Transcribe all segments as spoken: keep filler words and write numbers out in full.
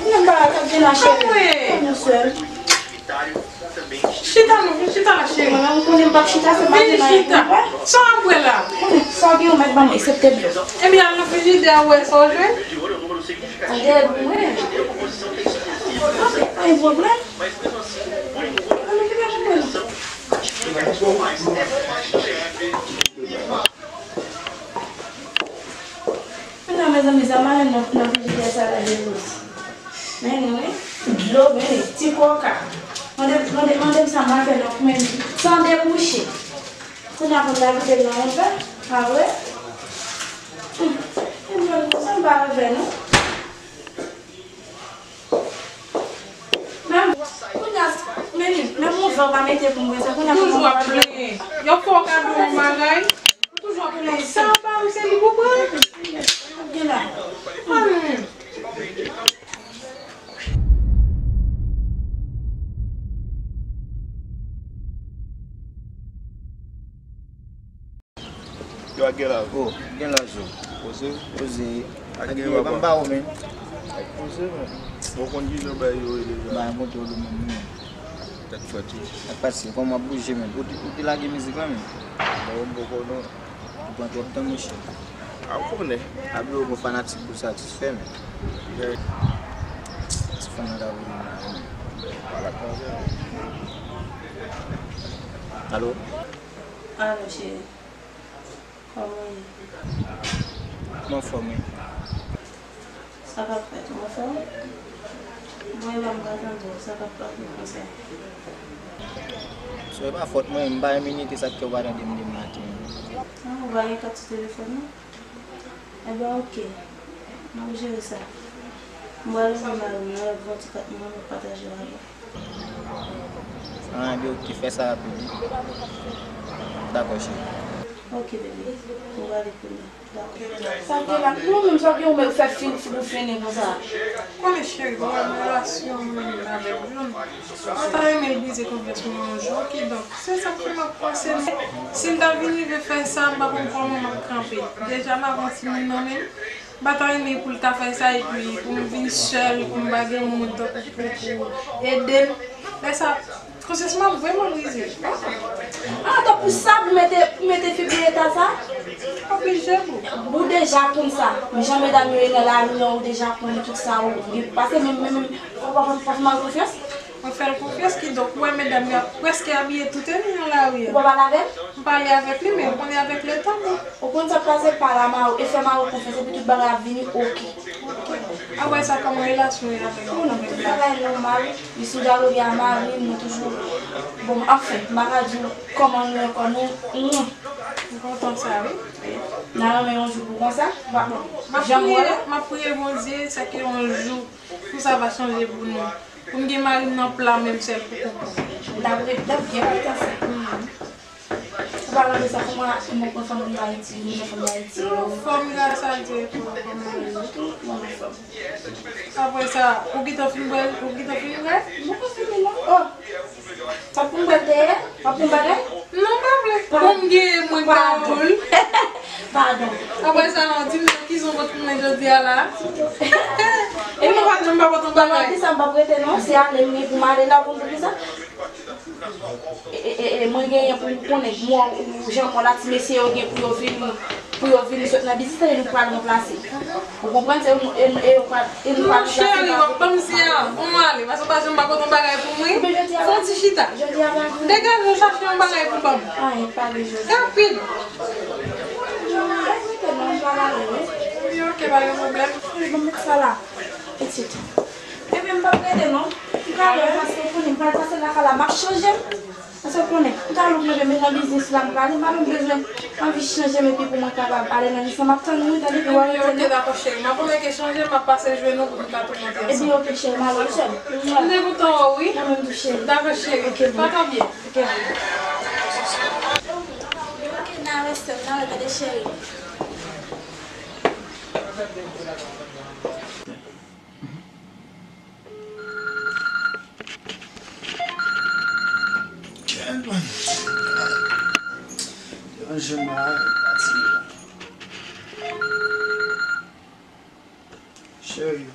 Mwen pa ka gen la cheri. Mwen sèl. Chita non, vin chita la cheri. Mwen menm konnen m p ap chita se maten nan. Vin chita. Sa w ap bwè la? Sa w gen ou mèt ban mwen, eksepte dlo. Ebyen al nan frijidè a ou wè sa w jwenn. Gade mwen. Pa gen pwoblèm. An nou kite pou mwen. Kounye a mezanmi, sa mare nan, nan frijidè sa la de dlo. Men wi, dlo, men ti koka. Mande, mande, mande m sa m a fè nan men san debouche. Kounye a pou m ta kite l nan yon vè, pa vre? Hum, e mwen konsa m pa revè non. Menm kounye a, men li, menm yon vè w pa mete pou mwen sa, kounye a pou mwen. Toujou ap plenyen. Yo fè w kado yon bagay, ou toujou ap plenyen. Sa pa ou se li pou pran. Gen la. Hum. Yo ak gen laj. Oh, gen laj yo. Poze. Poze. Ak gen laj. Ban m ba ou, men. Poze, men. Bon, konn ki jan bagay yo ye deja. Ba, montre w li menm, men. Tèt frèt, wi. Ak pase, kòman w ap bouje, men? Ou te, ou te lage mizik la, men? Bon, m poko non. Ou pran twòp tan, monchè. A, ou konnen. Ablo, bon fanatik pou satisfè, men. Ti fanm nan ka voye m la, men. Pale ak manzè. Alo? Alo, cheri. Kòman w ye? M anfòm, wi. Sa k ap fèt, ou anfòm? Bon, e pa m ka tande w, sa k ap pase konsa? So, e pa fòt mwen, m pa renmen nete sa k fè w pa tande m demen maten an. Ah, ou pa gen kat sou telefòn ou? Ebyen, oke. M ap jere sa. M pral rele mari m, lè l ap vin yon ti kat mwen, m ap pataje l avè w. Ah, ebyen, oke, fè sa rapid, wi. Dakò, cheri. Oke, bebe. M prale kounye a. Dakò. Sa gen la, nou menm sa gen ou menm fè fin, fin, fini konsa. Konnen cheri, mwen relasyon mwen menm avèk John. Mwen ta renmen l brize konfyans mwen yon jou, kidonk, se sa k fè m ap panse, men si m ta vin rive fè sa, m pa konn kòman m ap kanpe. Deja, m avè yon timoun nan men m. M pa ta renmen pou l ta fè sa epi pou m vin sèl, pou m pa gen moun tankou pou, pou ede m. Lè sa, konsyans mwen ap vrèman brize. Ah, donk pou sa pou mete, pou mete fi pou eta sa? Oblije pou. Ou deja konn sa. Jan medam yo ye nan lari an, ou deja konn tout sa, ou gen pase menm, menm, menm, ou pa, pa, pa fè mal konfyans? Mwen fè l konfyans, kidonk, ou wè medam yo ap prèske abiye tout eni nan lari a. Ou pa pale avè l? M pale avèk li, men ou konnen avèk letan, bon. Ou konn sa k pase, pale a mari w e fè mari w konfyans, epi tout bagay ap vini oke. Oke. Apre sa, kòman relasyon w avèk li? Oh, non, tout bagay nòmal. Li sou galori a mari m, nou toujou, bon, anfen, m pa ka di w kòman nou ye ankò, nou, nou. M kontan sa, wi. N a renmen yon jou pou konsa, pa, bon, m ap priye, m ap priye Bondye, sèke yon jou, tout sa va chanje pou nou. Pou m gen mari m nan pla menm sèl pou konprann. Ou t ap re-, t ap byen kontan sa. Mhm. An palan de sa, kòman mwen pran fanm nan Ayiti, nou pran fanm nan Ayiti yo? Anfòm, gras a Dye, tou anfòm, mari m. Mwen anfòm. Apre sa, ou gentan fin bwè, ou gentan fin bwè? Mwen pa fini non. Oh! Sa pou m bwè te ye? Sa pou m bagay? Non, m pa vle. Bon, m gen, mwen ba ou l. Padon. Apre sa, non, di m nan ki zon w ap tounen jodi a la. Epi nou pa, nou pa pote yon bagay. Di sa m p ap rete non, se ale m gen pou m ale la, ou konn poukisa? E, e, e, e, mwen genyen pou m konnen, mwen, ou, jan mwen la, ti mesye yo gen pou yo vin, pou yo vin sot nan biznis, se nou pral ranplase. Ou konprann? Se nou, e, e, yo pral, e nou pral ranplase. Non, cheri, w ap ban m zi a. Bon, ale, paske w pa janm pa pote yon bagay pou mwen. Fè yon ti chita. Degaje w chache yon bagay pou ban m. Anyen pa gen jodi. Rapid. Wi, oke, pa gen pwoblèm. Bon, met sa la. Pitit. Ebyen, m p ap rete non. M ka wè paske w konnen m pral pase lakay la, m ap chanje m. Paske w konnen, m ta lou mwen menm nan biznis la m prale, m pa menm bezwen anvi chanje m epi pou mwen kapab ale nan biznis la, m ap tann ou wi, tande, pou w arete non. Oke, dakò, cheri. M ap meke chanje, m ap pase jwenn ou pou nou ka tou monte ansanm. Ebyen, oke, cheri, m ale wi, cheri. M te kontan wè w wi. Mwen menm tou, cheri. Dakò, cheri. Oke, bon. Patan byen. Oke. Oke, n a rete, n a rete, cheri. Kèt, man. Yon jèn la, pati. Cheri.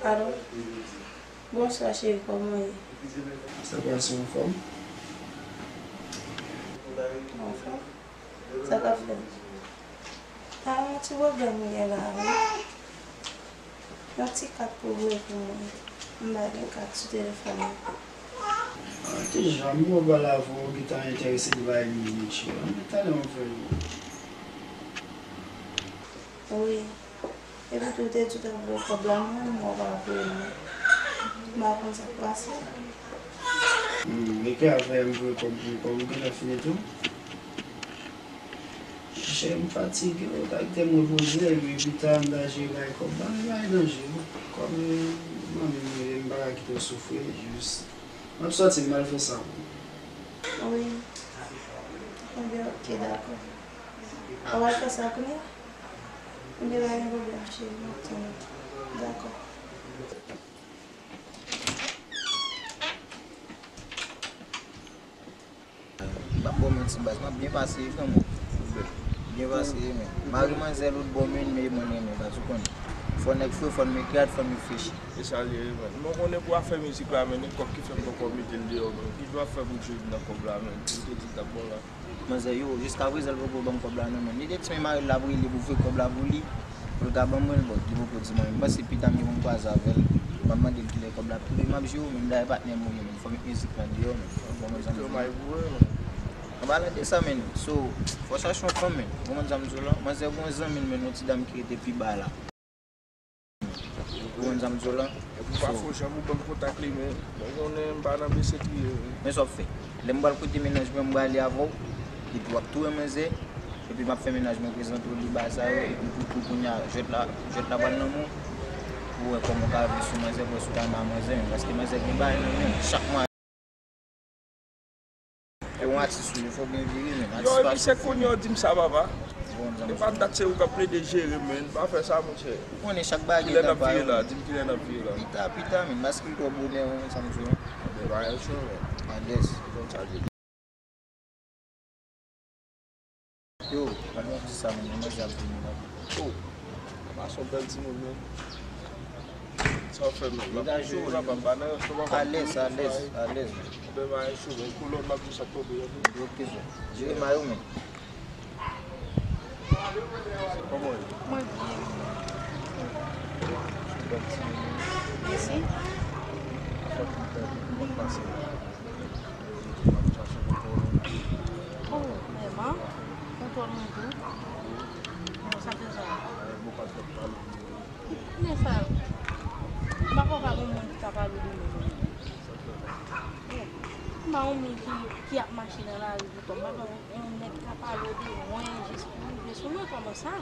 Alo. Bonswa, cheri, kòman w ye? Sa va, se anfòm? Anfòm? Sa k ap fèt? A, yon ti pwoblèm m gen la, wi. Yon ti kat pou voye pou mwen. M pa gen kat sou telefòn nan. A, te jan m wè w pale avè w, ou gentan enterese nan bagay minitye. Ann talè m fè l. Wi. Epi tou, ou te di w t ap voye kòb la, mwen menm, mwen pa voye l non. M pa konn sa k pase. Hmm, epi avè m voye kòb pou kòb, ou gentan fini tou? Chè, m fatige, ou ta kite m repoze, epi pita m ta jere bagay kòb la, men bagay danje wi. Kòm manmi m rele m, m pa ka kite w soufri, jis m ap sòti, m al fè sa pou ou. Wi. Ebyen, oke, dakò. Ou al fè sa kounye a? Ebyen, pa gen pwoblèm, cheri, m ap tann ou. Dakò. M ap ba w manti baz, m ap byen pase wi frè mwen. Byen pase wi men. Mari manzè lòt bò menm, men mwen renmen baz, ou konnen. Fò nèg fre, fò n met rad, fò n reflechi. E sa l ye wi, man. Men w konnen pou afè mizik la, men, e kòb ki fè m poko mete l deyò, men. Ki jan w ap fè pou jwe nan kòb la, men? Ou te di l t ap bon la. Manzè, yo, jiskaprezan, l poko ban m kòb la non, men. Li te di men mari l ap rele pou voye kòb la pou li, pou l ka ban mwen l, bon, li poko di mwen. M panse pita m gen pou m kwaze avè l, m ap mande l kilè kòb la ap rive, m ap jere w, men. Dayè patnè m ou ye, men. Fò m met mizik lan deyò, men. Bon, mwen zanmi. An palan de sa, men, so, fò chache yon fanm, men. Ou konprann sa m di w lan? Manzè, gon zanmi l, men, yon ti dam ki rete pi ba la. Ou konprann sa m di w lan? Epi pa fò janm ou ban m kontak li, men. Mwen konnen m pa nan bese kriye wi. Men sa w ap fè. Lè m pral kote mennaj mwen, m prale avè w. Epi w ap tou wè manzè. Epi m ap fè mennaj mwen prezante w li ba sa yo. Epi pou tou kounye a, jwèt la, jwèt la pral nan men w. Pou w wè kòman w ka viv sou manzè, pou w wè si w ka renmen manzè, men. Paske manzè gen bagay nan men l. Chak mwa. Yon atis ou ye, fò w byen vire, men. Yo, epi se kounye a w di m sa, papa. E pa dat se ou k ap plede jere, men. Pa fè sa, monchè. Ou konnen chak bagay gen tan pa yo. Kilè n ap vire la? Di m kilè n ap vire la. Pita, pita, men. Paske l twò bonè, ou konn sa m di w lan. Ebyen, pa gen cho, men. Alèz. Konn sa l ye. Yo, pa gen di sa, men, manzè ap vini la. Oh, papa se yon bèl timoun, men. Sa w fè, men? Li ka jwe. Papa m pa nan ranch, papa m. Alèz, alèz, alèz. Bèl bagay cho, men. Kolòn m ap jis ap tonbe, tande. Ok, frè. Jere may ou, men. Kòman w ye? Mwen byen. Se yon bèl timoun, men. Mèsi. Sa fè tout bèl, m ap pase la. Oh, vrèman? Kontwòl mwen tou? Bon, sa fè sa. Men sa, m pa kwè pa gen moun ki ka pale de mwen. Bon, m pa yon moun ki, ki ap mache nan lari toutan. M pa kwè yon nèg ka pale de mwen jis pou rive sou mwen kòman sa.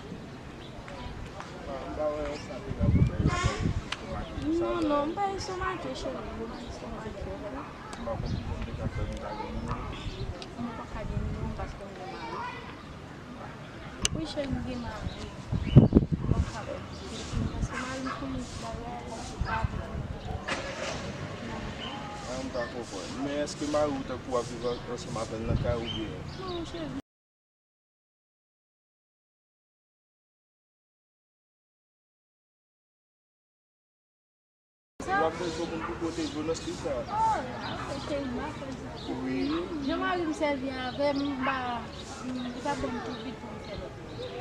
Non, non, m pa estomake, cheri, m pa estomake. M pa konn ki moun te ka fè m ta gen nimewo. M pa ka gen nimewo m paske m gen mari. Wi, cheri, m gen mari. M pa ka fè m di ke si m paske mari m konnen ti bagay, m pa vle. Ah, m pa konprann. Men èske mari w tankou w ap viv an-, ansanm avè l nan kay oubyen? Non, cheri. W ap bezwen moun pou pwoteje w nan stil sa. Oh, ok, cheri, m ap fè sa. Wi. Jan mari m sèvi avè m, m pa, m, li pa ban m tou vit pou m fè lòt.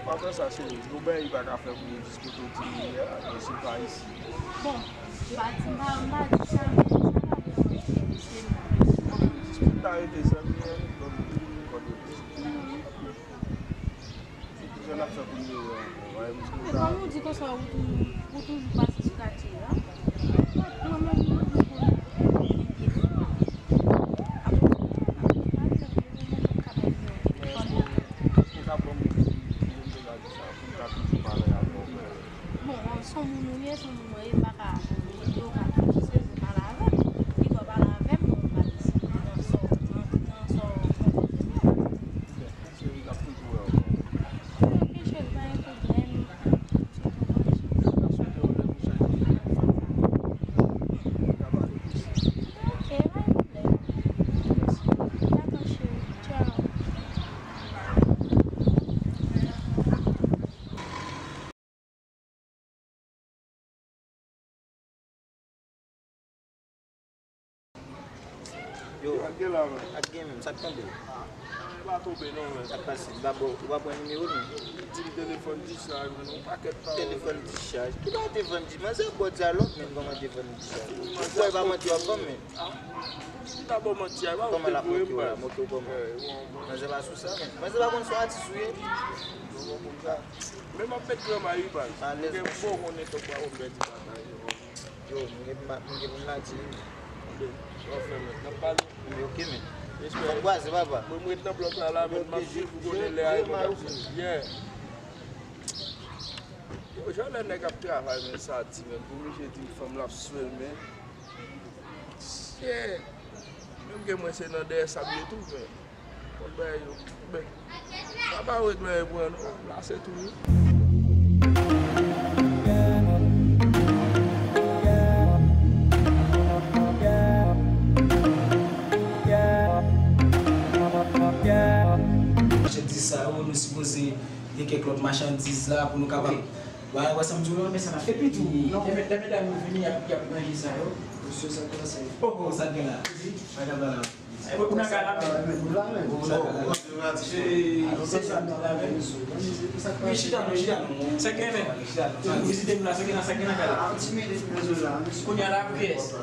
Pa fè sa, cheri. Yon bagay li pa ka fè pou ou jis kote w di li a, men se pa isi. Bon, m pa di, m pa, m pa di sa, men sa pa vrèman enterese m. Bon, men jis pou n ta rete zanmi, an, ban m kòde. Jan n ap fè pou n rewè ankò, wi, paske... Men kòm ou di konsa, ou toujou, ou toujou pase sou katye a. Mwen menm, mwen toujou konnen. Apre, mwen menm, mwen ka bay yon fanmi. Èske w ka ban m yon ti, yon ti bagay sa, pou m ka toujou pale avè w? Bon, se yon moun ou ye, se yon moun mwen ye, m pa ka, yo ka toujou sezi pale avè m. Li dwe pale avè m, mwen pa disipline nan sa w, nan, nan sa w pwopoze m yo. Cheri, n ap toujou wè w. Ok, cheri, pa gen pwoblèm. Ok, pa gen pwoblèm. Dakò, cheri. Tchao. Yo, ak gen menm, sa k tonbe? Ah, e pa tonbe non, men. Sa k pase? M pa ba w, ou pa pran nimewo, non? Di m telefòn dichaj, men yon pakèt pawòl. Telefòn dichaj? Ki bagay telefòn dichaj? Manzè ba w dyalòg, men kòman telefòn dichaj? Ou kwè e pa manti w ap ban m, men? Ah, si m ta ba w manti a, e pa ou te voye m baz. Kòman l ap moke w la? Moke w kòman? Manzè pa sou sa, men. Manzè pa konn se yon atis ou ye? Mwen pa konn sa. Men m ap met granma wi baz. Ou gen bon konnen fòk pa konn pèdi batay yo. Yo, m gen pou m, m gen pou m la di wi. Anben, sa w fè mèt, n ap pale. Anben, ok, men. Respè. N ap kwaze, papa. Mwen, m ret nan blòk la, la, men m ap swiv pou konnen lè a e mwen k ap swiv. Yeah. Yo, jan lè nèg ap travay, men sa di, men, pou misye di fanm l ap swe l, men. Shit. Menm ke mwen se nan dèyè sab yo tou, men. Kot bagay yo? Men, papa wè k nan pran nou. La se tou wi. Machandiz sa yo, nou sipoze gen kèk lòt machandiz la pou nou kapab. Wè, wè sa m di w lan, men sa n ap fè. Epi tou, lè medam yo vini, y ap, y ap manje sa yo. Mesye, sa k pase? Oh, oh, sa k gen la? Bagay la. Ou nan kay la menm. Ou nan kay la. Men chita non, chita non. Sa gen menm. Vizite m la, sa gen nan, sa gen nan kay la. Kounye a la pou kiyès?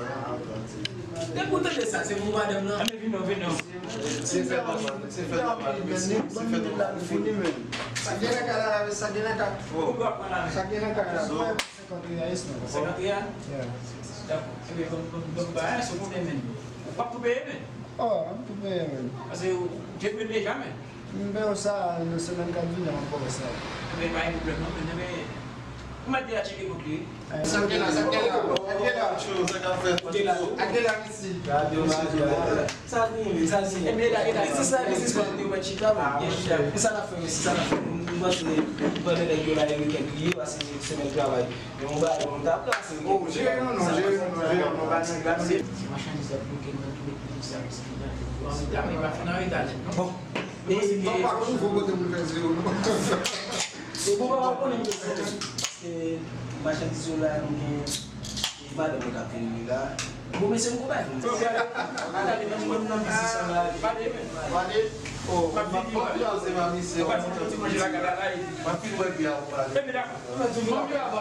Depi w tande sa, se pou madanm nan. Anben vin non, vin non. Se fèt nòmal, se fèt nòmal. Mesye, se fèt nòmal. Sa gen nan kay la, sa gen nan kay la. Sa gen nan kay la. Senkant riyal, non? Senkant riyal? Yeah. Dakò. Ebyen, bon, bon, bon, bagay, se konnen, men. Ou p ap tou peye, men? Oh, m ap tou peye, men. Paske ou te peye deja, men. M peye w sa nan semèn k ap vini an, m ap ba w sa. Ebyen, pa gen pwoblèm, non, men, ebyen, ou mèt deja tcheke kont li, wi. Sa k gen la, sa k gen la, sa k gen la. Kote la? Sa k ap fèt? Kote la? Sa k gen la, mesye? Gade, mesye. Sa li menm, sa li menm. Ebyen, la, la, se sa, se sa, nou mèt chita, men. Pou sa n ap fè, se sa n ap fè. M panse, m panse nèg yo la, e wikèn li ye, paske se semèn travay. Men yon bagay, bon, m ta plase. Oh, jere nou, non, jere nou, non, jere nou, non, pa ti glase. Se machandiz ap bloke nou nan tout peyi sa, mesye. Bon, la, men pa fin an reta, non. Bon. E, non, pa konn nouvo kote pou l fè zero, non. E bon, pa konnen, paske machandiz yo la, nou gen Madanm mwen k ap vini la. Bon, mesye, m konprann. Gade, menm mwen nan biznis sa la. Pale, men. Pale. Oh, m ap, m ap kraze pa misye. M ap fin wè pi a pou pale. Ebyen, dakò. Mwen di w, w ap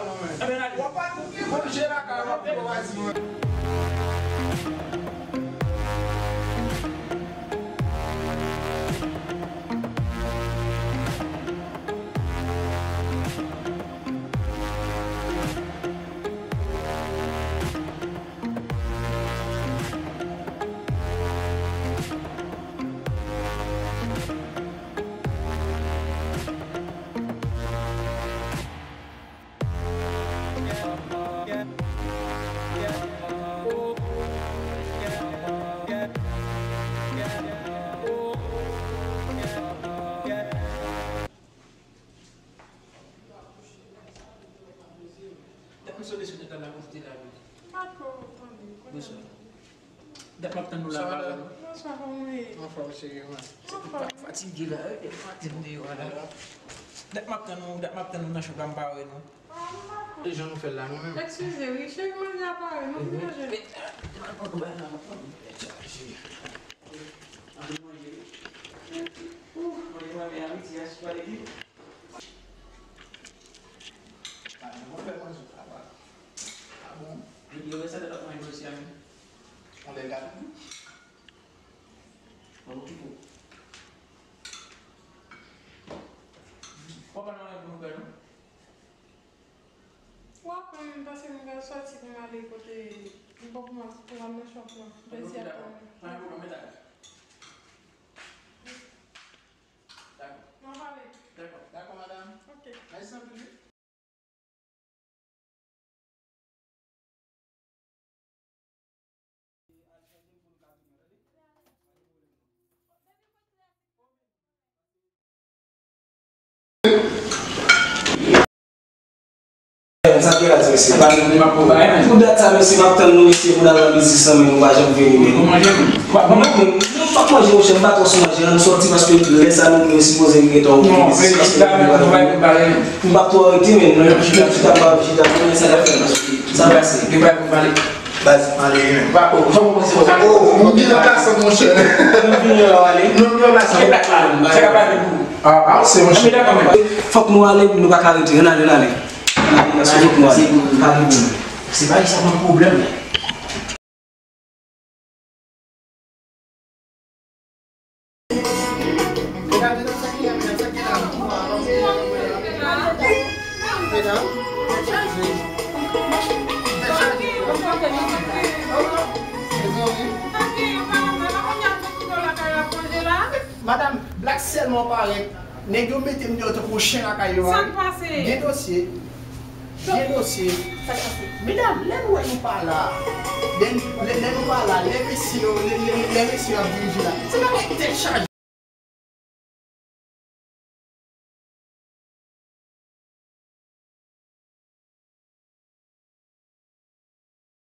pa manje lakay, w ap di w pa di mwen. Dat m sot depi sou nèt la, la kote te la wi. M pa twò tande, kounye a. Bonswa. Dat m ap tann nou la, pa wè nou. Bonswa, kòman w ye? Anfòm, cheri, mwen. Anfòm. Fatige la, wi, maten m deyò a la. Dat m ap tann nou, dat m ap tann nou nan chòp la, m pa wè nou. Ah, m pa konn. E jan nou fè l la, nou menm? Eskize, wi, cheri, manje a pare, nou vin manje. Ann manje, wi. Ou manje mwen, men a midi a, sou pale di. Ah, nou fè manje, papa. Ah bon? Epi, yo wè sa, dat ap manje osi a menm. On lè gade, wi. Bon, nou ki fou. Papa, nou anlè pou nou fè, non? W ap pran m pase m pral sòti pou m ale kote m poko m ap pou m al nan chòp lan. Jezi ap pran m. Pa gen pwoblèm, men dakò. Dakò. N ap pale. Dakò. Dakò, madanm. Ok. Mèsi anpil, wi. Sa k gen la, ti mesye? Pa gen, pou dat sa, mesye, m ap tann nou, mesye, pou n al nan biznis lan, men nou pa janm vini, men. Ou manje, wi. Non, men, nou p ap manje, monchè, m pa twò sou manje, ann sòti, paske lè sa, nou, nou sipoze gentan okipe biznis, paske nou pa, nou pa twò rete, men, nou chita, chita, pa chita, men sa n ap fè, paske sa pase. Gen bagay pou pale. Baz, ale, men. Pa ko, fòk ou panse konsa. Oh, nou gen yon kasanm, monchè. Nou vini la, ale. Nou gen yon kasanm. Sa ka pase pou ou. Ah, ah, se monchè. Fòk nou ale, nou pa ka rete. Ann ale, ann ale. Ann ale, ann ale, fòk nou ale. Se pa sa nan pwoblèm. Medam, medam, sa ki la, medam, sa ki la? Medam, mezanmi. Madanm, blak sèlman parèt. Nèg yo mete m deyò tankou chen lakay yo a. Sa k pase? Gen dosye. Gen dosye. Sa k pase? Medam, lè nou wè nou pa la, lè, lè, lè nou pa la, lè mesye yo, lè, lè, lè mesye yo ap dirije la, se pa nèg tèt chaje.